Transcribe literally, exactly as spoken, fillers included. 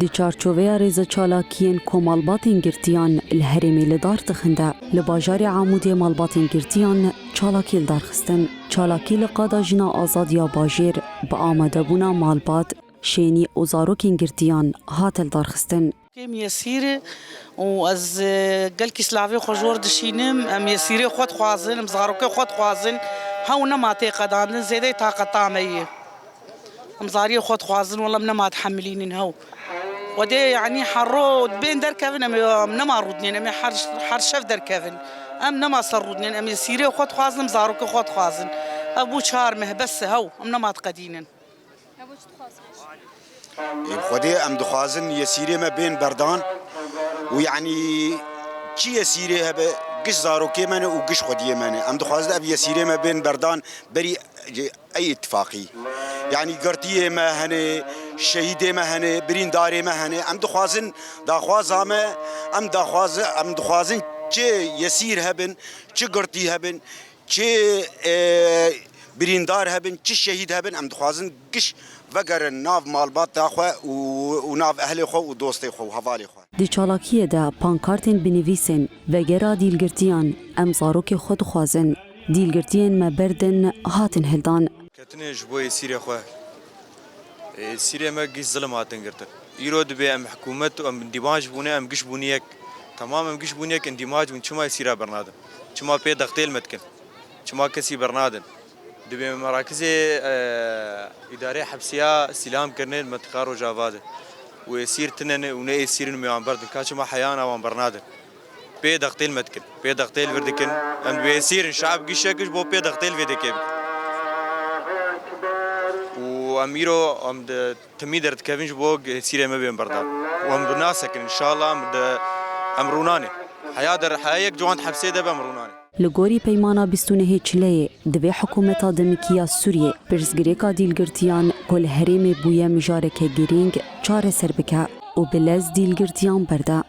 Di çarçoveya rêzeçalakiyên ku malbatên girtiyan li herêmê li dar dixin de, li bajarê Amûdê malbatên girtiyan çalakî li dar xistin. Çalakî li qada Jina Azad ya Bajêr bi amadebûna malbat, şênî û zarokên girtiyan hate li dar xistin. Kêm yesîr û ez, e, gelkî silavê xwe ji wir dişînim. Em yesîrê xwe dixwazin, em zarokê xwe dixwazin. Hew nema tê qedandin, zêdeyî taqeta me ye. Em zariyê xwe dixwazin, wela em nema dihemilînin hew. Xwedê, yanî, herro dibên derkevin, em ê, em nema rûdinên, em ê her, her şev derkevin. Em nema ser rûdinên, em yesîrê xwe dixwazin, em zarokê xwe dixwazin. Ev bû çar meh, bes e hew, em nema diqedînin. Ê, bi Xwedê em dixwazin yesîrê me bên berdan û, yanî, çi yesîrê hebe, giş zarokê me ne û giş xwediyê me ne. Em dixwazin ev yesîrê me bên berdan berî ey îtifaqî. Yanî girtiyê me hene, şehîdê me hene, birîndarê me hene. Em dixwazin daxwaza me, em daxwazi-, em dixwazin çi yesîr hebin, çi girtî hebin, çi, e, birîndar hebin, çi şehîd hebin, em dixwazin giş vegerin nav malbata xwe û, û nav ehlê xwe û dostê xwe û hevalê xwe. Di çalakiyê de pankartên bi nivîsên Vegera dîlgirtiyan, em zarokê xwe dixwazin, dîlgirtiyên me berdin hatin hildan. Ketine ji bo êsîrê xwe. Êsîrê me giş zilim hatin girtin. Îro dibê em hikûmet û em îndîmac bûne, em giş bûne yek. Temam em giş bûne yek, îndîmac bûn. Çima êsîra bernadin? Çima pê dextêl me dikin? Çima kesî bernadin? Dibê merakizê, e, îdarê hepsiya sîlam kirine li mentiqa Rojava de. Û êsîr tine ne û ne êsîrin me wan berdin. Ka çima heyana wan bernadin? Pê dextêl me dikin. Pê dextêl vir dikin. Em dibê êsîrin. Şeab gişek ji bo pê dextêl vê dekê bikin. Û em îro em di timî derdikevin ji bo êsîrê me bên berdan. Û em bi nasekin. Înşallah em di, em rûnanê. Heya der, heya yek ciwan di hepsê de be em rûnanê. Li gorî peymana bîst û nehê Çileyê, divê hikûmeta demikî ya Sûriyê pirsgirêka dîlgirtiyan ku li herêmê bûye mijareke girîng çareser bike û bi lez dîlgirtiyan berde.